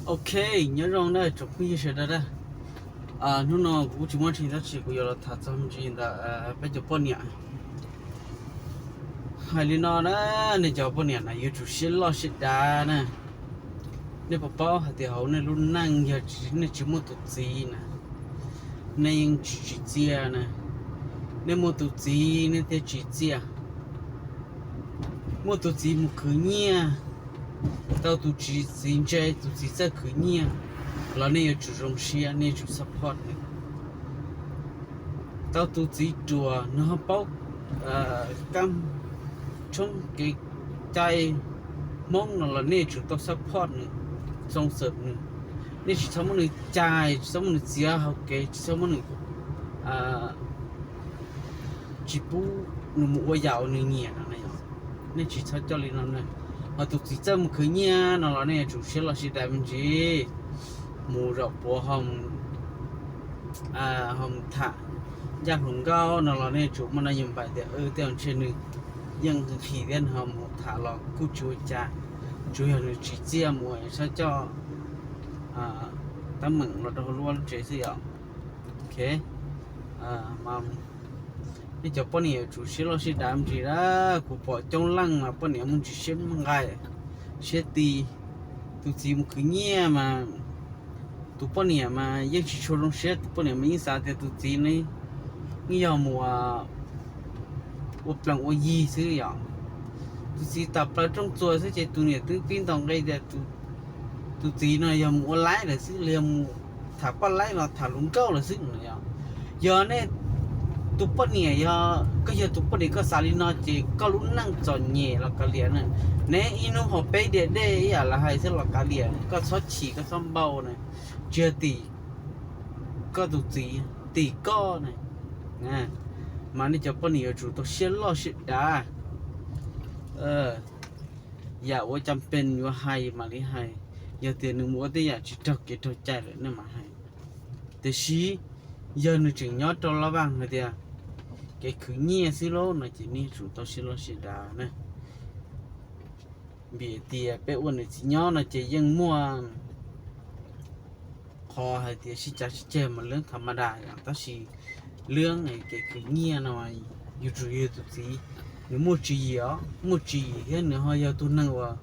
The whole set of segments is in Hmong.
Ok, nyob zoo na tsoom phooj ywg sawv daws na. Hnub no kuv kuj tsis muaj dab tsi, tab sis kuv yuav los tham txog me ntsis ntawm peb cov poj niam. Hais li no na, nej cov poj niam na yuav tsum siab loj siab dav na. Nej puas paub hais tias hauv nej lub neej yog nej tsis muaj tus txiv na, nej yeej tsis tsim txiaj na. Nej muaj tus txiv nej thiaj tsim txiaj. Muaj tus txiv mus khwv nyiaj, tau tus txiv ntse, tus txiv txawj khwv nyiaj los nej yuav tsum zoo siab, nej yuav tsum support nws. Tau tus txiv ruam nws ho paub kab tshoob kev cai Hmoob no los nej yuav tsum tau support nws, txoo xam nws. Nej tsis txhob muab nws cais, tsis txhob muab nws txiav hau kev, tsis txhob muab nws tsis pub nws mus ua yam uas nws nyiam no. Nej tsis txhob coj li no na. Ho tus txiv txawj mus khwv nyiaj no los nej yuav tsum siab loj siab dav me ntsis, mus zaum puav ho mus tham ncaj hluas nkauj no los nej yuav tsum muaj noj yug npais tias tej zaum ntshe nws yeej nqhis thiab, nws ho mus tham los kuj tsis ua cas, tsuas yog nws tsim txiaj mus, txhob coj teeb meem los rau hauv lub vaj lub tsev xwb yom. Ok, nej cov poj niam yuav tsum siab loj siab dav me ntsis na. Kuv pom coob leej mas poj niam muaj ntsis siab nqaim, siab ti. Tus txiv mus khwv nyiaj mas tus poj niam mas yeej tsis tshua zoo siab, tus poj niam mas yeej xav tias tus txiv ne yeej yog mus ua plees ua yig xwb yom. Tus txiv tas plaws rooj txuas xwb ces tus niam twb pib ntaus nqi tias tus txiv no yog mus ua laib lawm xwb, los yog mus tham poj laib los tham hluas nkauj lawm xwb no yom. Yog nej tus poj niam, yog koj yog tus poj niam koj xav li no ces koj lub neej txom nyem los kav liam na. Neb ib hnub haus peb diav dej ib yam li hais xwb los kav liam, koj txhob chim koj txhob npau na. Tsis yog tim koj tus txiv, tim koj na. Mas nej cov poj niam yuav tsum tau siab loj siab dav. Yam uas cam pes yuav hais mam li hais, yog tias nws mus ua tej yam tsis raug kev raug cai lawm nej mam hais. Tiam sis yog nws tseem nyob rau laj vaj hais tias kev khwv nyiaj xwb lauj no ces nej yuav tsum tau siab loj siab dav na. Vim tias peb ua niam txiv nyob no ces yeej muaj qhov hais tias sib cav sib ceg mas lwb tham ma das yom, tab sis lwb kev khwv nyiaj no yuav tsum yog tus txiv nws muaj tswv yim os, muaj tswv yim thiab nws ho yog tus neeg uas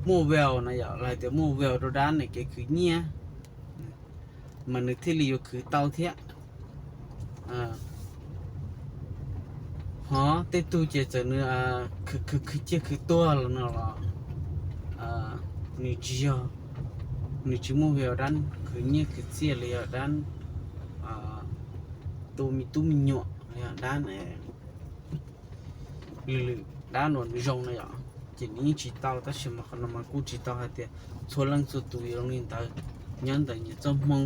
muaj vel na yom, los hais tias muaj vel rau dab ne kev khwv nyiaj, mas nws thiaj li yuav khwv tau thiab. Ho tej tug ces txawm nws khwv khwv khwv ciaj khwv tuag los no los nws tsis yog, nws tsis muaj vel dab khwv nyiaj khwv txiaj li yog dab tu me tub me nyuam li yog dab lwm lwm dab uas nws zoo na yom, ces nws yeej tsis tau. Tab sis mas qhov no mas kuj tsis tau hais tias txhua leej txhua tus yuav zoo li ntawd. Nyob ntawm nyias txoj hmoo,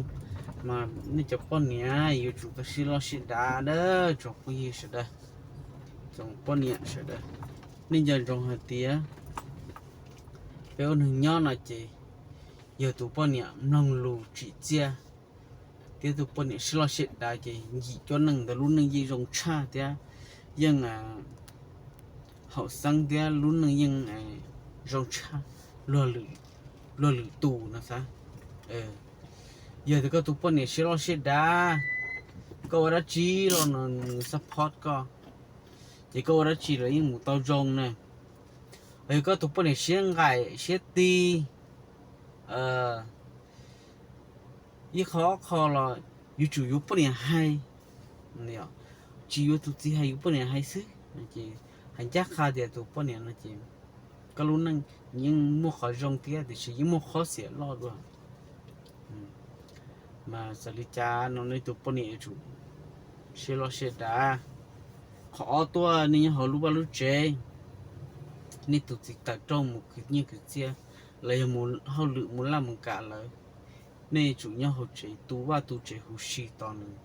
mas nej cov poj niam yuav tsum tau siab loj siab dav dawb tsoom phooj ywg sawv daws, tsoom poj niam sawv daws. Nej nco ntsoov hais tias peb ua neeg nyob no ces yog tus poj niam mloog lus tsim txiaj thiab tus poj niam siab loj siab dav ces ncim cuab neej ntawd lub neej yeej zoo tshaj thiab yeej haum xeeb thiab lub neej yeej zoo tshaj luag lwm tus no xav. Yog tias koj tus poj niam siab loj siab dav, koj ua dab tsi los no nws support koj, ces koj ua dab tsi los yeej mus tau zoo na. Yog koj tus poj niam siab nqaim siab tig, ib qho ob qho los yuav tsum yuav poj niam hais, tsis yuav tus txiv hais yuav poj niam hais xwb. Hais ncaj qha tias tus poj niam no ces koj lub neej yeej muaj qhov zoo thiab tiam sis yeej muaj qhov xiam loj dua. Mas txawm li cas no nej tus poj niam yuav tsum siab loj siab dav. Qhov ob tuaj nej nyob hauv lub vaj lub tsev, nej tus txiv tawm rooj mus khwv nyiaj khwv txiaj los yog mus hauj lwm mus laj mus kam lawm, nej yuav tsum nyob hauv tsev tu vaj tu tsev huv si tos nws,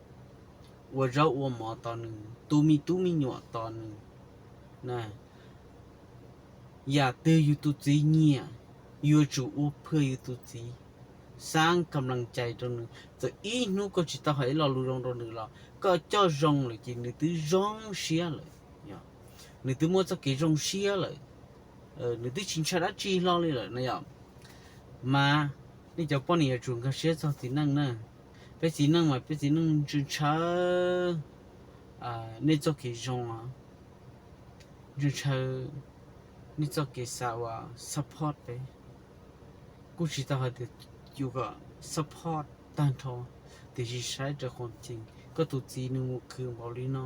ua zaub ua mov tos nws, tu me tub me nyuam tos nws na. Yam twg yus tus txiv nyiam, yuav tsum ua phuaj yus tus txiv, xab kam lees cais rau nws. Txawm ib hnub koj tsis tau hais ib lo lus zoo rau nws los koj coj zoo lawm ces nws twb zoo siab lawm, nws twb muaj txoj kev zoo siab lawm, nws twb tsis ntshai dab tsi hlo li lawm na yom. Mas nej cov poj niam yuav tsum nkag siab txog txiv neej na. Peb txiv neej mas peb txiv neej ntshaw ntshaw nej txoj kev zoo, ntshaw ntshaw nej txoj kev xav uas support peb. Kuj tsis tau hais tias yus kom support tag nrho, tiam sis saib raws qhuam cees koj tus txiv nws mus khwv npaum li no,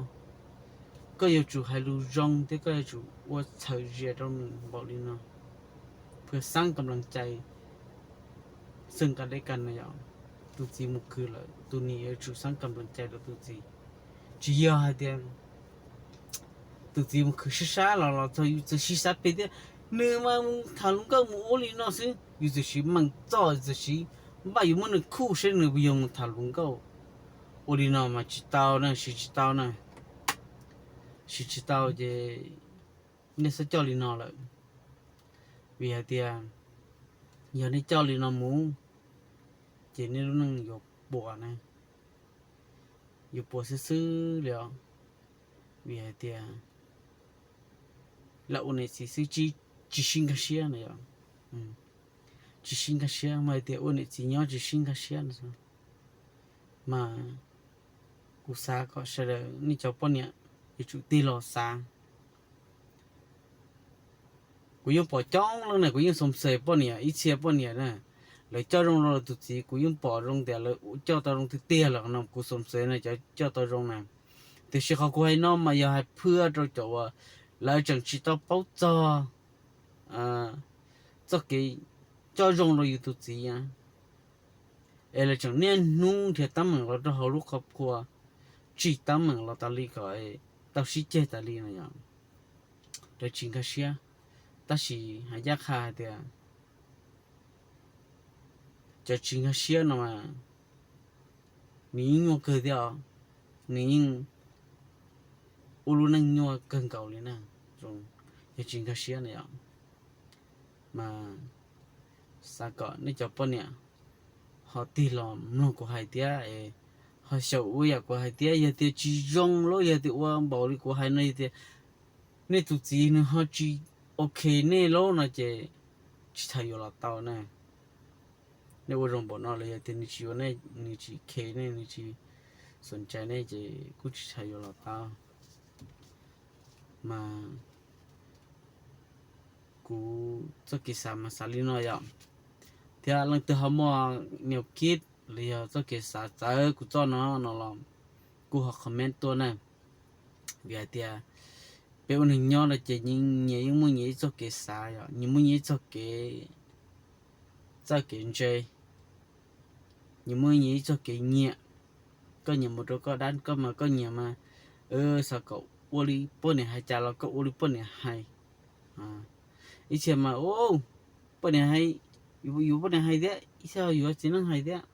koj yuav tsum hais lus zoo thiab koj yuav tsum ua txhawm zias rau nws npaum li no. Phaj xaab kam lees cai, xeeb kam deb kas no yom. Tus txiv mus khwv lawm tus niam yuav tsum xaab kam lees cai rau tus txiv. Tsis yog hais tias tus txiv mus khwv sab sab los los txog yus txawm sis xav pem tias nws mas mus tham hluas nkauj mus ua li no xwb, yus txawm sis meem txoj txawm sis npaj yuav muab nws khuj saib nws puas yog mus tham hluas nkauj ua li no mas tsis tau na, siv tsis tau na. Siv tsis tau ces nej txhob coj li no lawm. Vim hais tias yog nej coj li no mus ces nej lub neej yuav puas na, yuav puas xwb xwb li os. Vim hais tias lam ua niam txiv xwb tsis sib nkag siab no yom. Tsis sib nkag siab mas hais tias ua niam txiv nyob tsis sib nkag siab no. Mas kuv xav kom sawv daws nej cov poj niam yuav tsum tig los xav. Kuv yeej pom coob leej na, kuv yeej xoo xes poj niam, ib txhia poj niam na, lawv coj zoo rau lawv tus txiv, kuv yeej pom zoo tias lawv coj tau zoo tiag tiag lawm no, kuv xoo xes na cov coj tau zoo na. Tiam sis qhov kuv hais no mas yog hais phwj rau cov uas lawv tseem tsis tau paub txog txoj kev coj zoo rau yus tus txiv, es lawv tseem niaj hnub nrhiav teeb meem los rau hauv lub qhov pua, tsim teeb meem los tas li kom tau sib ceg tas li no yom. Lawv tsis nkag siab, tab sis hais ncaj qha hais tias cov tsis nkag siab no mas nws yeej nyuaj kawg thiab os, nws yeej ua lub neej nyuaj kawg nkaus li na, yog tsis nkag siab na yom. Mas xav kom nej cov poj niam ho tig los mloog kuv hais thiab, ho xyaum ua yam kuv hais thiab. Yog tias tsis zoo lawm, yog tias ua npaum li kuv hais no, yog tias nej tus txiv nws ho tsis ok nej lawm no ces tsis txhais yuav los tau na. Nej ua zoo npaum no los yog tias nws tsis yuav nej, nws tsis ok nej, nws tsis xom cai nej ces kuj tsis txhais yuav los tau. Mas kuv txoj kev xav mas xav li no yom, thiab leej twg ho muaj niam kib los yog txoj kev xav txawv kuv txoj no no los kuj ho comment tuaj na. Vim hais tias peb ua neeg nyob no ces nyias yeej muaj nyias ib txoj kev xav yom, nyias muaj nyias ib txoj kev, txoj kev ntse, nyias muaj nyias ib txoj kev nyiam. Koj nyiam mus rau koj dab, koj mas koj nyiam mas xav kom ua li poj niam hais cas los koj ua li poj niam hais. Ib txhia mas poj niam hais, yuav poj niam hais thiab, ib txhia yuav txiv neej hais thiab,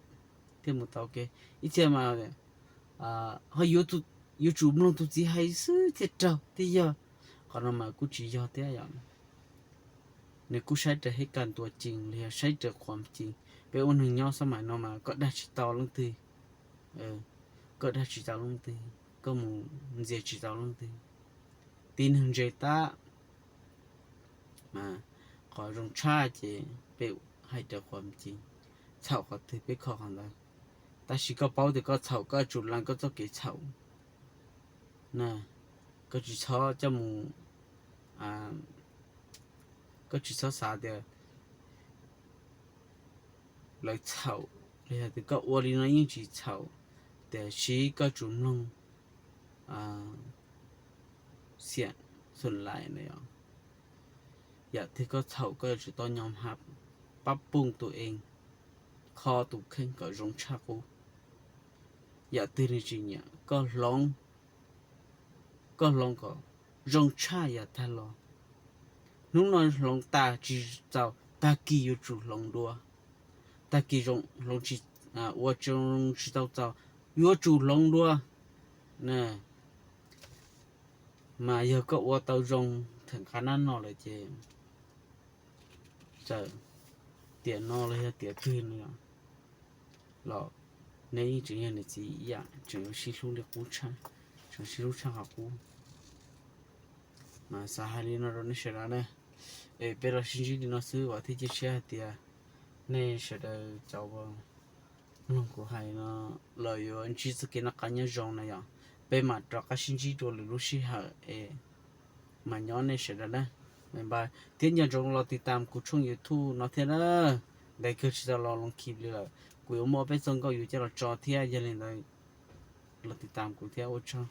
thiaj mus tau kev. Ib txhia mas ho yuav tsum mloog tus txiv hais xwb thiaj raug thiaj yog. Qhov no mas kuj tsis yog thiab yom. Nws kuj saib raws hib kas ntuas cees los yog saib raws qhuam cees. Peb ua neeg nyob xab mais no mas koj dag tsis tau leej twg, koj dag tsis tau leej twg, koj mus ntxias tsis tau leej twg. Tib neeg ntse tab mas qhov zoo tshaj ces peb hais raws qhuam cees, txhaum qhov twg peb kho qhov ntawd. Tab sis koj paub tias koj txhaum koj tsum lees koj txoj kev txhaum na. Koj tsis txhob coj mus, koj tsis txhob xav tias lawv txhaum, los yog tias koj ua li no yeej tsis txhaum, tiam sis koj tsum mloog xiam xum lais na yom. Yam twg koj txhaum koj yuav tsum tau nyo hab pab pooj tus ees, kho tus kheej kom zoo tshaj qub. Yam twg nws tsis nyiam koj hloov, koj hloov kom zoo tshaj yam tag los. Hnub no hloov tas tsis txaus, tag kis yuav tsum hloov dua. Tag kis zoo hloov tsis, ua zoo tsis tau txaus, yuav tsum hloov dua. Mas yog koj ua tau zoo theem qab nab no lawm ces txawm tiam no los yog tiam twg no los neb yeej tseem yog niam txiv ib yam, tseem yuav sib hlub li qub tshaj, tseem sib hlub tshaj qhov qub. Mas xav hais li no rau nej sawv daws na, es peb los sib ntsib li no xwb, vam thiab cia siab hais tias Nej sawv daws cov mloog kuv hais no los yuav ntsib txoj kev noj qab nyob zoo na yom. Peb mam rov qab sib ntsib dua lwm lub sij hawm es mas nyob nej sawv daws na. Bye bye thiab nco ntsoov los tiv tam kuv tshooj YouTube no thiab na. Ntev kawg tsis tau los loos khib li lawm, kuv yuav muaj peb txoj nkauj yus coj los tso thiab, yog li ntawd los tiv tam kuv thiab, ua tsaug.